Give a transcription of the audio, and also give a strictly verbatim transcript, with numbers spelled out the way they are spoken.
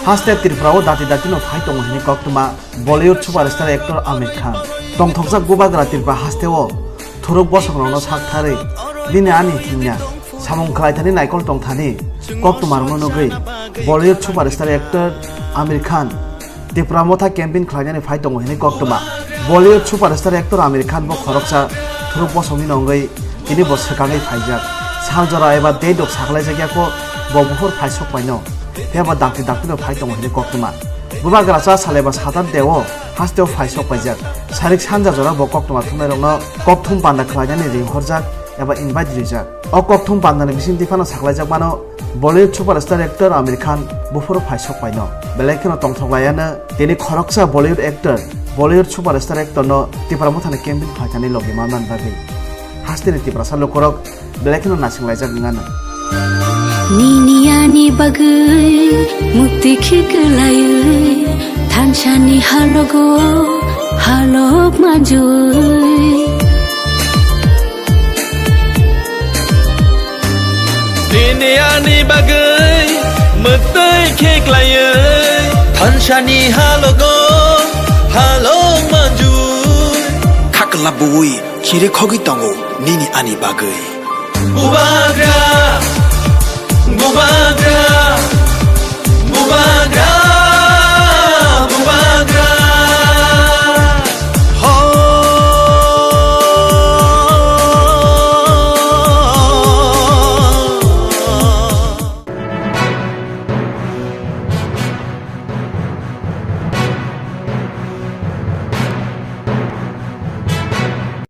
Haste Tripura o dati dati no phai tongo hini koktwma Bollywood superstar actor Aamir Khan. Tongthokjak bubagra Tripura haste o thuruk bosong rok no sak tharwi nini ani himya samung khlai thani naikol tong thani koktwma rok no nugwi Bollywood superstar actor Aamir Khan Tipra Motha campaign khlainani phai tongo hini koktwma. Bollywood superstar actor Aamir Khan bo khoroksa thuruk bosongni nongwi tini bo swkangwi phaijak. Sal jora eba date rok saklaijak ya kho bo buphur phai sok paino. Phiya bo dakti dakti no phai tongo hini koktwma. Bubagra cha sal eba satar deo hasteo phai sok paijak. Sarik sanja jora bo koktwma thumnairokno kokthum panda khlainani ring horjak eba invite rijak. O kokthum pandani bisingtwi phano saklaijak mano Bollywood superstar actor Aamir Khan buphuru phai sok paino. Belai kheno tongthok laiano tini khoroksa Bollywood actor, Bollywood superstar actor no Tipra Mothani campaign phaithani logi manmani bagwi. Hasteni Tiprasa lukurok belai kheno naising laijak wngano. Nini ani bagwi mukti khiklaiwi thansani halogo halok manjui. Nini ani bagwi mwtwi khiklaiwi thansani halogo halok manjui. Khakla bui chiri khogwi tongo nini ani bagwi. Bubagra, bubagra.